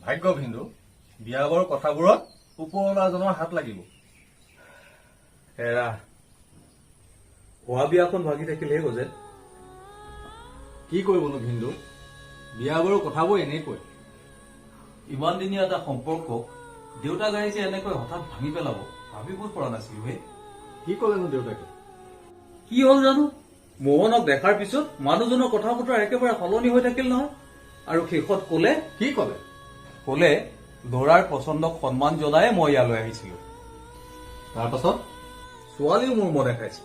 ভাগ্য ভিন্দু, বিয়া বাৰু কথাবোৰত ওপৰৱালাজনৰ হাত লাগিব। এৰা, হোৱা বিয়াখন ভাগি থাকিলহে গজেন। কি কৰিবনো ভিন্দু, বিয়া বাৰু কথাবোৰ এনেকৈ। ইমান দিনীয়া এটা সম্পৰ্কক দেউতাক আহি যে এনেকৈ হঠাৎ ভাঙি পেলাব ভাবিবই পৰা নাছিলো হে। কি ক'লেনো দেউতাকে? কি হ'ল জানো, মোহনক দেখাৰ পিছত মানুহজনৰ কথা বতৰা একেবাৰে সলনি হৈ থাকিল নহয়। আৰু শেষত ক'লে, কি ক'লে? ক'লে ল'ৰাৰ পচন্দক সন্মান জনাই মই ইয়ালৈ আহিছিলো। তাৰ পাছত? ছোৱালীও মোৰ মনে খাইছে,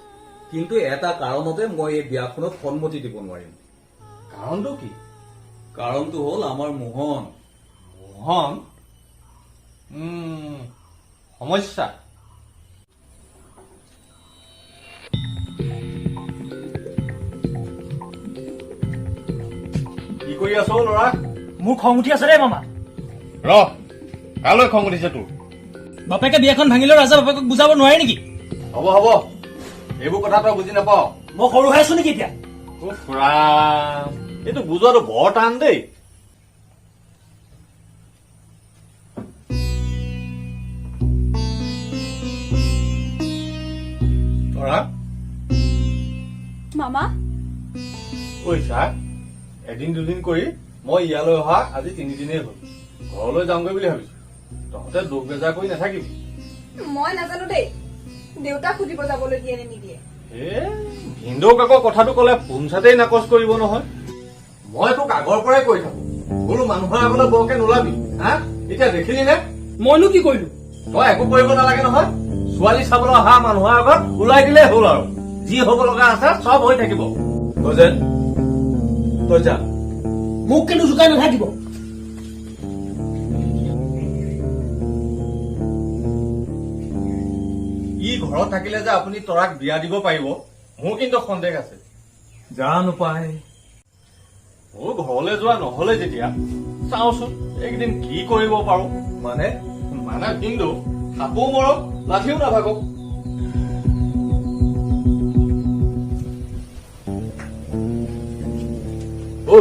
কিন্তু এটা কাৰণতে মই এই বিয়াখনত সন্মতি দিব নোৱাৰিম। কাৰণটো কি? কাৰণটো হ'ল আমাৰ মোহন। মোহন? সমস্যা। কি কৰি আছ অ' ল'ৰা? মোৰ খং উঠি আছে দেই মামা। ৰ, কালৈ খং উঠিছে তোৰ? বাপেকে বিয়াখন ভাঙিলেও ৰাজা বাপেকক বুজাব নোৱাৰে নেকি? হ'ব হ'ব, এইবোৰ কথা তই বুজি নাপাৱ। মই সৰু হৈ আছো নেকি এতিয়া? উফ ৰাম, এইটো বুজোৱাটো বৰ টান দেই। তৰা। মামা। ঐ চা, এদিন দুদিন কৰি মই ইয়ালৈ অহা আজি তিনিদিনেই হ'ল। ঘৰলৈ যাওঁগৈ বুলি ভাবিছো। তহঁতে দুখ বেজাৰ কৰি নাথাকিবি। মই নাজানো দেই, দেউতাক সুধিব যাবলৈ দিয়ে নে নিদিয়ে। এ ভিনদেউক আকৌ কথাটো ক'লে পোনচাতেই নাকচ কৰিব নহয়। মই তোক আগৰ পৰাই কৈ থাকো, বোলো মানুহৰ আগলৈ বৰকে নোলাবি। হা, এতিয়া দেখিলি নে? মইনো কি কৰিলো? তই একো কৰিব নালাগে নহয়, ছোৱালী চাবলৈ অহা মানুহৰ আগত ওলাই দিলেই হ'ল আৰু যি হ'ব লগা আছে চব হৈ থাকিব। গজেন, তই যা। মোক কিন্তু জোকাই নাথাকিব। ই ঘৰত থাকিলে যে আপুনি তৰাক বিয়া দিব পাৰিব, মোৰ কিন্তু সন্দেহ আছে। জানো পাই। মোৰ ঘৰলৈ যোৱা নহলে যেতিয়া, চাওঁচোন এইকেইদিন কি কৰিব পাৰো। মানে? মানে কিন্তু সাপো মৰক লাঠিও নাভাগক। ঐ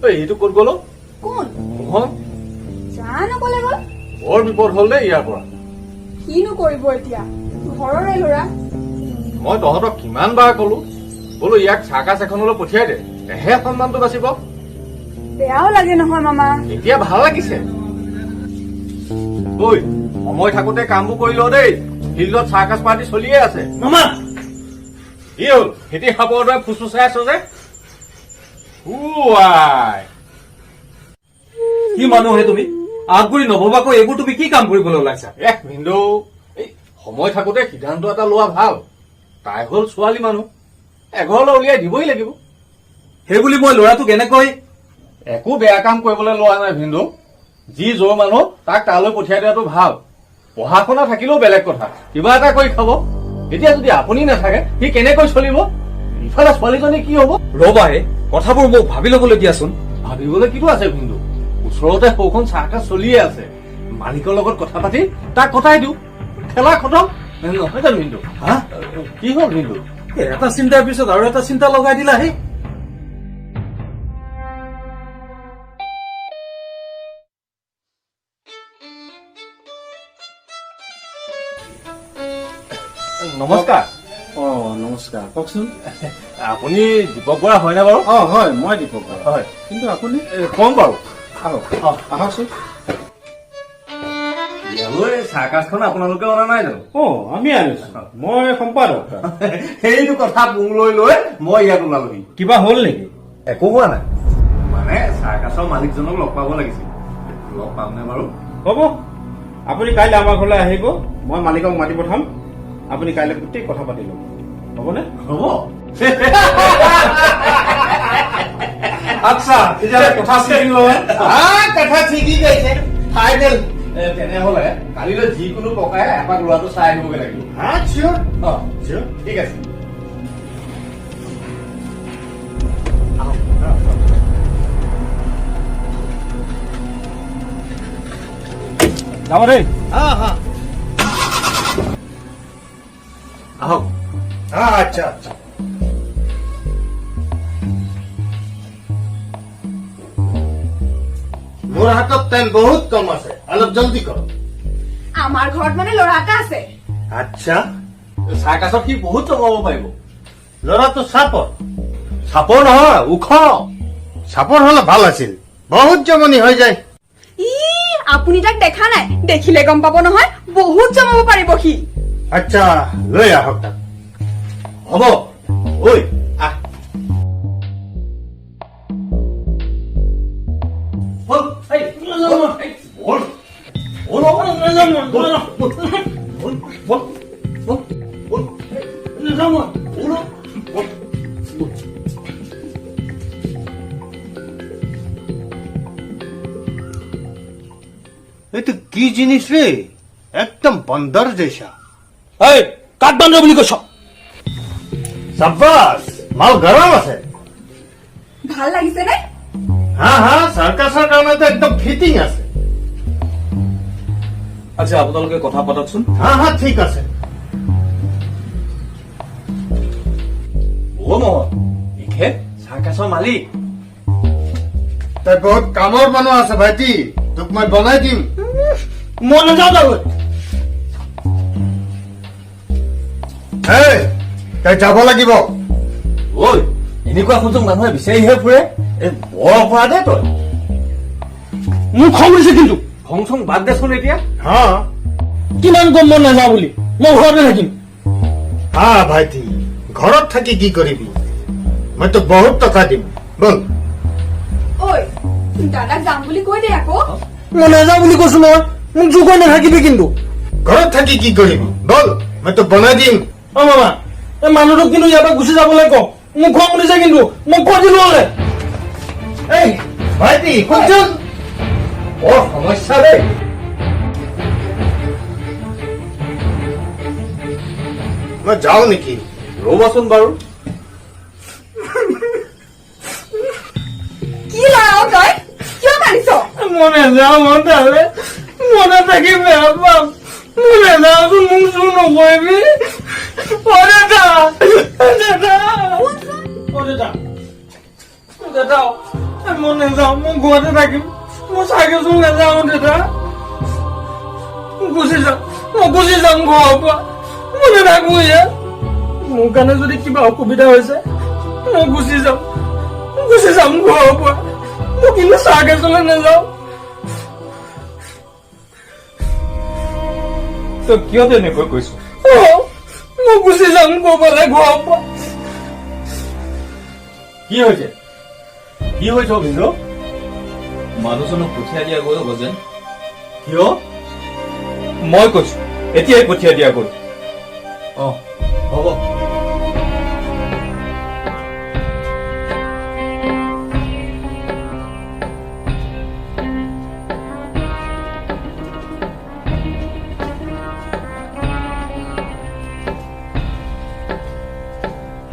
ঐ, এইটো ক'ত গ'ল অ? কোন? মোহন। জানো ক'লে গ'ল। বৰ বিপদ হ'ল দেই ইয়াৰ পৰা। কিনো কৰিব এতিয়া, ঘৰৰে ল'ৰা। মই তহঁতক কিমান বাৰ কলো, বোলো ইয়াক চাৰ্কাছ এখনলৈ পঠিয়াই দে, তেহে সন্মানটো বাচিব। বেয়াও লাগে নহয় মামা। এতিয়া ভাল লাগিছে। ঐ, সময় থাকোতে কামবোৰ কৰি ল দেই, ফিল্ডত চাৰ্কাছ পাৰ্টি চলিয়ে আছে। মামা। কি হ'ল, খেতি সাপৰ দৰে ফুচফুচাই আছ যে? উৱাই। কি মানুহ হে তুমি, আগগুৰি নভবাকৈ এইবোৰ তুমি কি কাম কৰিবলৈ ওলাইছা? এহ ভিন্দৌ, এই সময় থাকোতে সিদ্ধান্ত এটা লোৱা ভাল। তাই হ'ল ছোৱালী মানুহ, এঘৰলৈ উলিয়াই দিবই লাগিব। সেইবুলি মই ল'ৰাটোক এনেকৈ? একো বেয়া কাম কৰিবলৈ লোৱা নাই ভিন্দৌ, যি জোৰ মানুহ তাক তালৈ পঠিয়াই দিয়াটো ভাল। পঢ়া শুনা থাকিলেও বেলেগ কথা, কিবা এটা কৰি খাব। এতিয়া যদি আপুনি নাথাকে সি কেনেকৈ চলিব? ইফালে ছোৱালীজনী কি হ'ব? ৰ'বা হে, কথাবোৰ মোক ভাবি ল'বলৈ দিয়াচোন। ভাবিবলৈ কিটো আছে ভিন্দু, ওচৰতে সৌখন চাহকাজ চলিয়ে আছে। মালিকৰ লগত কথা পাতি তাক কটাই দিওঁ, খেলা খতম। নহয় জানো ভিন্দু? হা? কি হ'ল ভিন্দু? এটা চিন্তাৰ পিছত আৰু এটা চিন্তা লগাই দিলা হে। নমস্কাৰ। অ নমস্কাৰ, কওকচোন। আপুনি দীপক বৰা হয়নে বাৰু? অ হয়, মই দীপক বৰা। হয়। কিন্তু আপুনি? কম বাৰু। আহক, আহকচোন। ইয়ালৈ চাৰ্কাছখন আপোনালোকে অনা নাই জানো? অ আমি আনিছো, মই সম্পাদক। সেইটো কথা পুং লৈ লৈ মই ইয়াত ওলালোহি। কিবা হ'ল নেকি? একো হোৱা নাই, মানে চাৰ্কাছৰ মালিকজনক লগ পাব লাগিছিল। লগ পামনে বাৰু? হ'ব, আপুনি কাইলৈ আমাৰ ঘৰলৈ আহিব, মই মালিকক মাতি পঠাম। আপুনি কাইলৈ গোটেই কথা পাতি ল'ব, হ'বনে? হ'ব। আচ্ছা, তেতিয়াহ'লে কথা ছিগিল নহয়? কথা ছিগি গৈছে, ফাইনেল। তেনেহ'লে কালিলৈ যিকোনো প্ৰকাৰে এপাক ল'ৰাটো চাই আহিবগৈ লাগিব। হা, চিয়ৰ। অ, চিয়ৰ। ঠিক আছে। যাব দেই। আহক। আচ্ছা আচ্ছা। মোৰ হাতত টাইম বহুত কম আছে, অলপ জলদি কৰক। আমাৰ ঘৰত মানে ল'ৰা এটা আছে। আচ্ছা। চাৰ্কাছত সি বহুত জমাব পাৰিব। ল'ৰাটো চাপৰ? চাপৰ নহয়, ওখ। চাপৰ হলে ভাল আছিল, বহুত জমনি হৈ যায়। ই আপুনি তাক দেখা নাই, দেখিলে গম পাব নহয়, বহুত জমাব পাৰিব সি। আচ্ছা, লৈ আহক তাক। হ'ব, ঐ আহ। ব'ল, এই, ব'ল, এই, ব'ল। ব'ল, অ, ব'ল, ব'ল, ব'ল, ব'ল, ব'ল, ব'ল, এই, ব'ল, অ, ব'ল, ব'ল। এইটো কি জিনিস ৰে, একদম বন্দৰ জেসা। এই, কাক বান্দৰ বুলি কৈছ? সাব্বাস, মাল গৰম আছে। ভাল লাগিছে নে? হা হা, চাৰ্কাছৰ কাৰণে একদম ফিটিং আছে। আচ্ছা, আপোনালোকে কথা পাতকচোন। হা হা, ঠিক আছে। অ' মোহন, এখেত চাৰ্কাছৰ মালিক। তই বহুত কামৰ মানুহ আছে ভাইটি, তোক মই বনাই দিম। মই নাযাওঁ তালৈ। এই, তই যাব লাগিব। ঐ, এনেকুৱা সুযোগ মানুহে বিচাৰিহে ফুৰে। এই বৰ অপৰাধ দেই তই। মোৰ খং উঠিছে কিন্তু। খং চং বাদ দেচোন এতিয়া। হা। কিমান কম মই নাযাওঁ বুলি, মই ঘৰতে থাকিম। হা ভাইটি, ঘৰত থাকি কি কৰিবি? মই তোক বহুত টকা দিম, ব'ল। ঐ, দাদাক যাম বুলি কৈ দে আকৌ। মই নাযাওঁ বুলি কৈছো নহয়, মোক জোৰ কৰি নাথাকিবি কিন্তু। ঘৰত থাকি কি কৰিবি? ব'ল, মই তোক বনাই দিম। অ মামা, এই মানুহটোক কিন্তু ইয়াৰ পৰা গুচি যাবলৈ কওক, মোক খং উঠিছে কিন্তু, মই কৈ দিলো হ'লে। এই ভাইটি, শুনচোন। বৰ সমস্যা দেই। মই যাওঁ নেকি? ৰ'বাচোন বাৰু। কি ল'ৰা অ তই, কিয় কান্দিছ? মই নাযাওঁ মই তালৈ, মই নাথাকি বেয়া পাম, মই নাযাওঁচোন, মোক জোৰ নকৰিবি। অ দেউতা, দেউতা, অ দেউতা, দেউতা, মই নাযাওঁ, মই ঘৰতে থাকিম, মই চাইকেলচোন নাযাওঁ দেউতা। গুচি যাম, মই গুচি যাম ঘৰৰ পৰা, মই নাথাকো ইয়াত। মোৰ কাৰণে যদি কিবা অসুবিধা হৈছে, মই গুচি যাম, গুচি যাম ঘৰৰ পৰা, মই কিন্তু চাৰ্কাছলৈ নাযাওঁ। তই কিয় তেনেকৈ কৈছ? অ, মই গুচি যাম ক'ৰবালৈ ঘৰৰ পৰা। কি হৈছে, কি হৈছে অ ভিনদেউ? মানুহজনক পঠিয়াই দিয়া গ'ল গজেন। কিয়? মই কৈছো, এতিয়াই পঠিয়াই দিয়া গ'ল। অ হ'ব।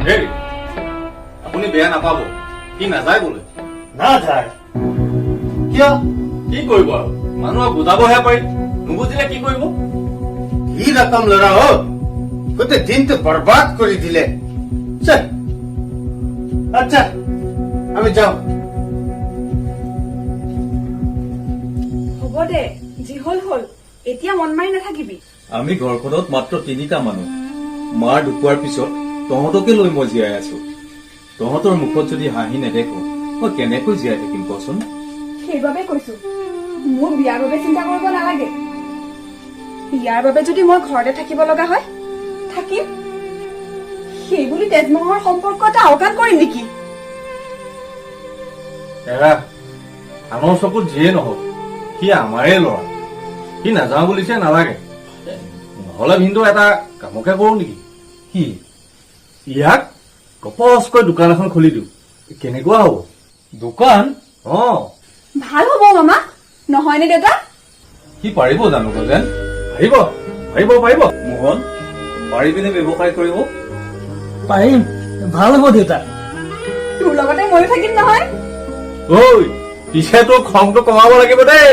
হেৰি, আপুনি বেয়া নাপাব, সি নাযায় বোলে। নাযায় কিয়? কি কৰিব আৰু, মানুহক বুজাবহে পাৰি, নুবুজিলে কি কৰিব? কি ৰকম ল'ৰা অ, গোটেই দিনটো বৰবাদ কৰি দিলে। চল। আচ্ছা, আমি যাওঁ। হ'ব দে, যি হ'ল হ'ল, এতিয়া মন মাৰি নাথাকিবি। আমি ঘৰখনত মাত্ৰ তিনিটা মানুহ। মাৰ ঢুকুৱাৰ পিছত তহঁতকে লৈ মই জীয়াই আছো। তহঁতৰ মুখত যদি হাঁহি নেদেখো, মই কেনেকৈ জীয়াই থাকিম কচোন? সেইবাবে কৈছো, মোৰ বিয়াৰ বাবে চিন্তা কৰিব নালাগে। বিয়াৰ বাবে যদি মই ঘৰতে থাকিব লগা হয় থাকিম, সেইবুলি তেজমহৰ সম্পৰ্ক এটা আওকাণ কৰিম নেকি? এৰা, আনৰ চকুত যিয়ে নহওক সি আমাৰে ল'ৰা। সি নাযাওঁ বুলিছে নালাগে। নহ'লে ভিনদেউ এটা কামকে কৰোঁ নেকি? কি? ইয়াক গপচকৈ দোকান এখন খুলি দিওঁ, কেনেকুৱা হ'ব? দোকান? অ। ভাল হ'ব মামা, নহয়নে দেউতা? সি পাৰিব জানো গজেন? পাৰিব, পাৰিব, পাৰিব। মোহন, পাৰিবিনে ব্যৱসায় কৰিব? পাৰিম, ভাল হ'ব দেউতা। তোৰ লগতে ময়ো থাকিম নহয়। ঐ, পিছে তোৰ খংটো কমাব লাগিব দেই।